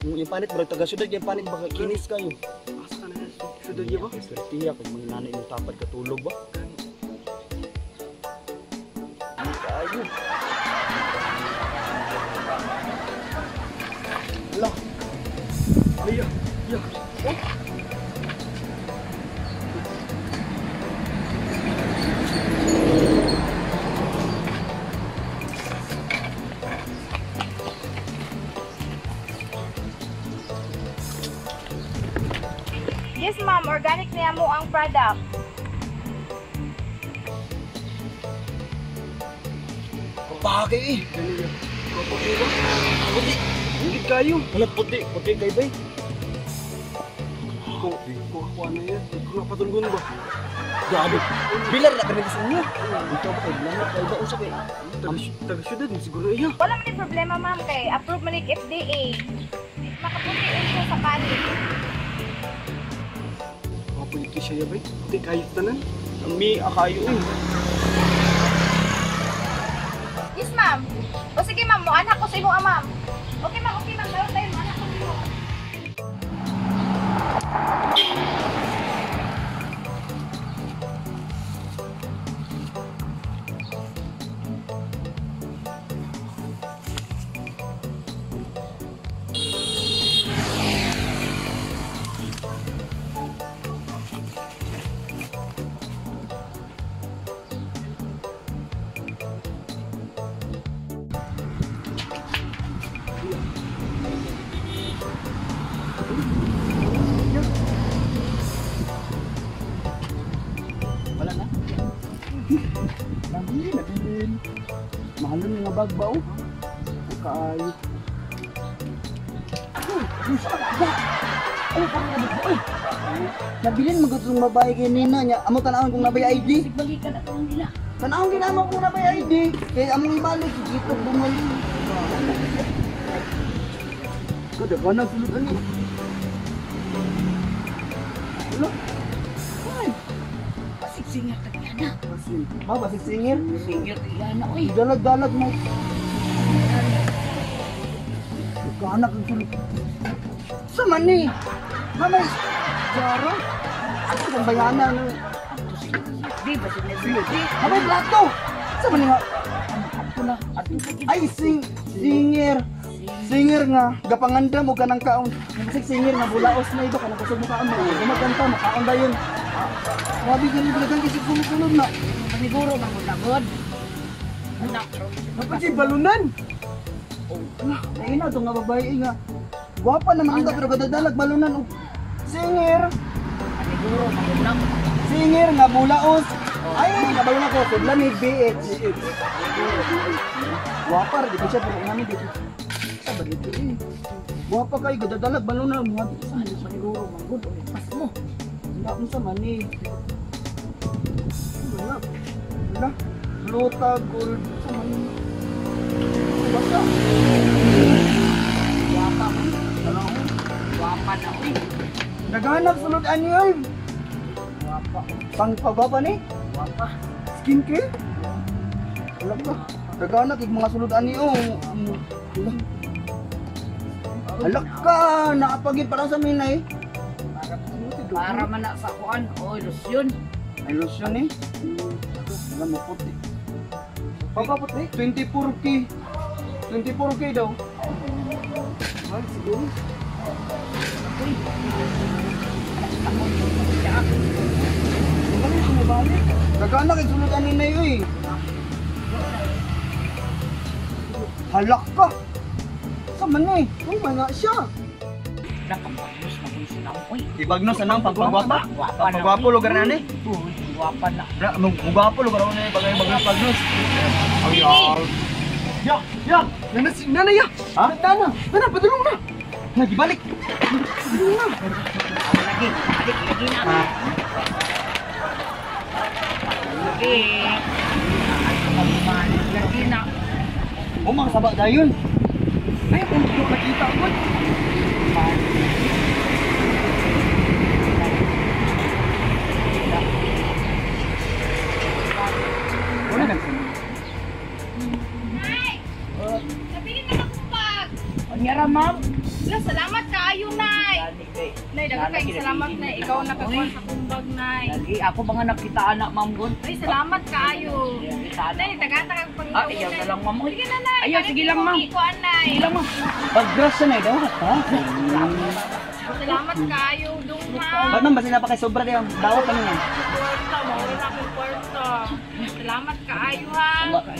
Yung panit bro, taga syudad yung panit baka kinis kayo. Asa ka na syudad niya ba? Swerte ako mga nanay yung tapad katulog ba? Ano kayo? Ala. Ay, ya. Oh. Yes, ma'am. Organic niya mo ang product. Bagay eh. Puti ba? Puti. Hindi kayo. Wala puti. Puti kayo ba eh? Kung kuha na yan. Kung napatulgon ba? Grabe. Bilar na kami sa inyo. Ikaw ba kayo? Bilar na kayo ba? Usa kayo. Taga syudad. Siguro iya. Wala man yung problema, ma'am. Kay approve man yung FDA. Makaputi siya sa panit. Mapuliti siya ba? Puti kayo tanan. Mi, akayo eh. Yes, ma'am. O sige, ma'am. Muanak ko sa imo, ma'am. Okay, ma'am. Okay, ma'am. Meron tayo. Muanak ko sa imo. Wala na? Nabili, nabilin. Mahal nun yung bag ba, oh? Kaayo. Ay, parang nabili. Ay! Nabilin magutong babae kay Nina niya. Amo tanawon kung nabay ID. Balikan na itong nila. Tanawon ginamo kung nabay ID. Kay among ibalik, dito bumalik. Kada ka na sulod ani. Wala. Ay, Singer ka na. Ba, basig singer? Singer ka na, oy. Dalag-dalag mo. Kanak ang sulod. Sa man ni? Mamay, Jara? Ano kang bayana? No? Di ba siya nabili? Mamay, plato! Sa man ni nga? Ato na, ato na. Ay, singer. Singer nga, gapanganda mo ka ng kaon. Basig singer nga, bulaos na ito. Kanang kusog mo kaon mo. Gumaganta, makaon ba yun? Grabe ka rin, bilagang isip kumukulog na. Siguro magulagod. Anak, Dapat siya balunan. Ay na, itong nga babae nga. Gwapa naman ito, pero kadadalag balunan. Oh. Singer! Siguro magulag. Singer nga, bulaos. Ay, nabalon ako. Sudlamig, BH. Gwapa, di ko siya, pero namin dito. Sa ba dito eh? Gwapa kayo, kadadalag balunan. Mga dito sa Ano siguro magud o pas mo. Wala mo sa mani. Wala. Wala. Luta, gold. Sa mani. Basta. Wapa man. Wala ko. Wapa na oy. Naghanap sulod ani oy. Wapa. Pang pagwapa ni? Wapa. Skincare? Wala ka. Naghanap ig mga sulod ani oh. Wala. Halak ka, nakapagid para sa minay. Para man na sa kuan, oy lotion. Ay lotion eh. Wala mo puti. Papa puti. 24K. 24K daw. Mahal siguro. Wala ko mabalik. Naghanap ig sulod ani na eh. Halak ka. Sa man eh. Oh, mga siya. Nakapagnos na kung sinang oy. Ibagnos anang pagpagwapa. Wapa na. Pagpagwapo lugar na ni. Uy, wapa na. Mugwapo lugar na ni bagay bagay pagnos. Ay. Ya, ya. Nana si Nana ya. Ha? Nana, Nana, padulong na. Lagi balik. Padulong na. Lagi, balik lagi na. Lagi. Lagi na. Oh, mga saba dayon. Ay, kung ko nakita ko. Wala nang Nay! Nabilin na akong bag. Onyara ma'am. Wala, salamat. Salamat kaayo, Nay. Nay, daghan kayong salamat, Nay. Ikaw ang nakakuha sa kumbag, Nay. Lagi ako ba nga nakita anak, ma'am gon? Ay, salamat kaayo. Nay, taga-taga pang Ah, ayaw na lang, ma'am. Sige na, Nay. Ayaw, sige lang, ma'am. Ikuan, Nay. Sige lang, ma'am. Pag-grass na daw ka. Salamat kaayo, dong, ma'am. Ba't ma'am, basta na pa kay sobra diyan. Dawat kami nga. Kwarta, mawala akong kwarta. Salamat kaayo, ha.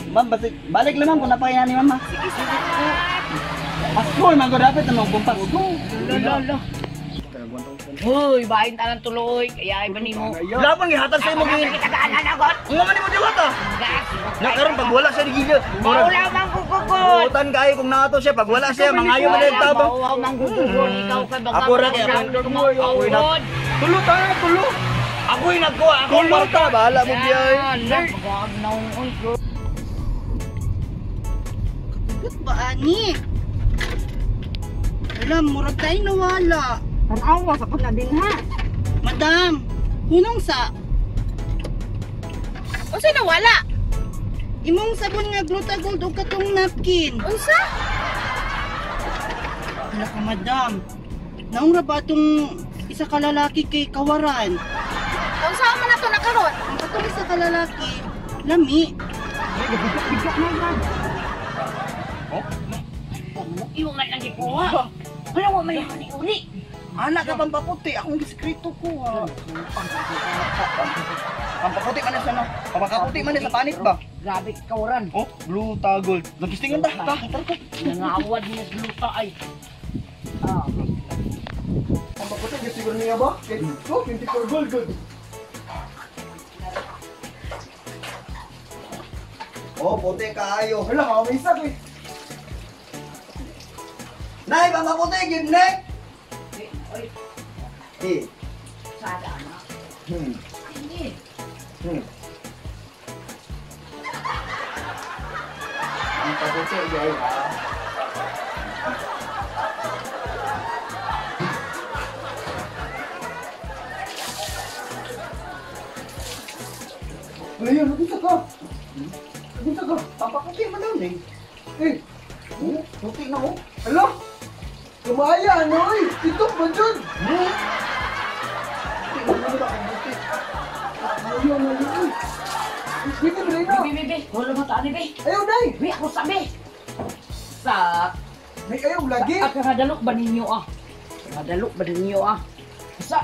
Ma'am, basta balik lang ma'am kung napakaya ni mama. Sige, salamat. Pasko, man ko dapat namang kung Pasko. Lo, lo, lo. Hoy, bahin ta ng tuloy. Kaya iba nimo. Laban gihatag sa imo gi. Tagaan na got. Ang man nimo diwata. Gas. Na karon pag wala siya gigil. Wala man gugugod. Utan kayo kung naato siya pag wala siya mangayo man ang tabang. Wala man gugugod. Ikaw kay baga. Ako ra kay ako. Tulo tayo, tulo. Ako'y nagkuha. Ako Tulo ta, bahala mo biyay. Kapugot ba ani? Alam, murag tayo nawala. Tanawa sa pag din ha. Madam, hunong sa Unsa nawala? imong sabon nga Glutagold ug katong napkin. Unsa? Hala ka, madam. Naong ra ba atong isa ka lalaki kay kawaran? Unsa man ato nakaron? Ang katong isa ka lalaki, lami. Iyo man lang gikuha. Wala mo may uli. Anak ka pampaputi, akong gisekreto ko ha. Pampaputi man sa no. Pampakaputi man sa panit ba? Grabe kawaran. Oh, blue tagol. Nagistingan ta. Ta, tara ta. Nangawad niya sa luta ay. Ah, Pampaputi gyud siguro niya ba? Kay oh, 24 gold gold. Oh, puti kaayo. Hala, may isa ko. Nay, pampaputi gyud nek. Oy, Eh. sada na. Hindi. Ang paputi gyud ha. Ayun, nagisa ka. Nagisa ka. Papaputi man daw eh. Eh, oh, puti na oh. Alo? Kumaya, ano eh? Ito ba dyan? Hmm? Puti na ano ba? Ang puti. Ayaw na yun eh. Dito ba na? Be, be, be. Wala mo taan be. Ayaw, nay! Be, ako sabi. Sa Nay, ayaw, lagi! Ah, kakadalok ba ninyo ah? Kakadalok ba ninyo ah? Sa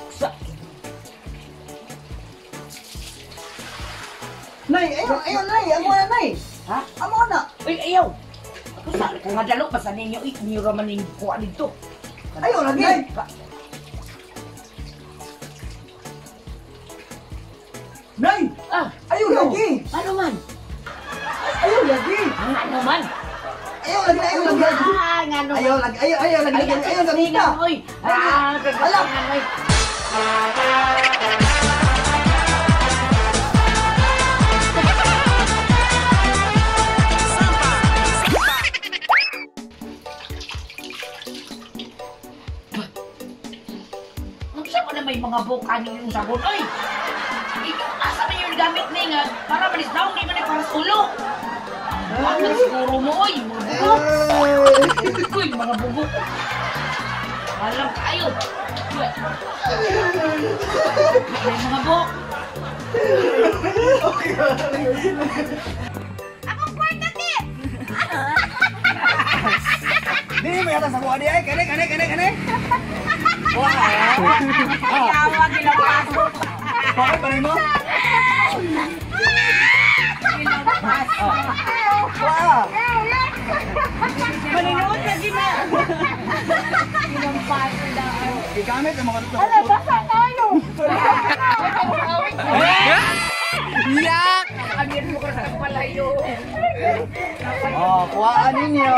Sa Nay, ayaw, ayaw, nay. Amo na, nay. Ha? Amo na. Uy, ayaw. Ako sa kakadalok ba sa ninyo? Uy, ninyo raman ninyo kuha dito. Ayaw lagi. Nay! Nay! Ah, Ayaw, lagi! ano man? Ayaw, lagi! Ang ano man? Ayaw lagi, ayaw lagi. Ah, nga ano man? Ayaw lagi, ayaw, ayaw lagi, ayaw, ayaw lagi. Ay, oy. Ah, Ala. kagalingan, oy. Unsa pa na may mga buka niyo yung sabon, oy? Ito, asa man yung gamit ni nga para malis daw, di man na para sa ulo. Huwag na siguro mo, oy, mga bugok. Uy, mga bugok. Alam kayo. Uy. May mga bugok. Akong kwarta ti. Di mo yata sa kuha di ay. Kane, kane, kane, kane. Ayaw, ginapaso. Bakit pa rin mo? Wah! Maninuot lagi na. Gigamit ang mga dito. Ala, basa tayo. Yak! Amir mo ka sa palayo. Oh, kuhaan ninyo.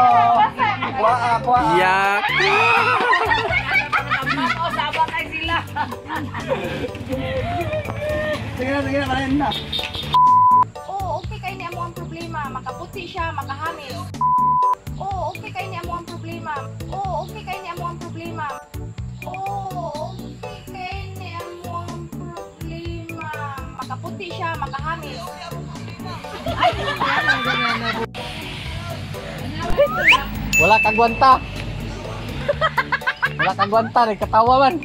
Kuha, kuha. Yak! Ma'am, sama kay sila. Sige na, sige na, parahin na. Oo, okay kay ni amo ang problema. Makaputi siya, makahamil. Oo, okay kay ni amo ang problema. Oo, okay kay ni amo ang problema. Oo, okay kay ni amo ang problema. Makaputi siya, makahamil. Wala kagwanta. Wala kang gwanta, nagkatawa man.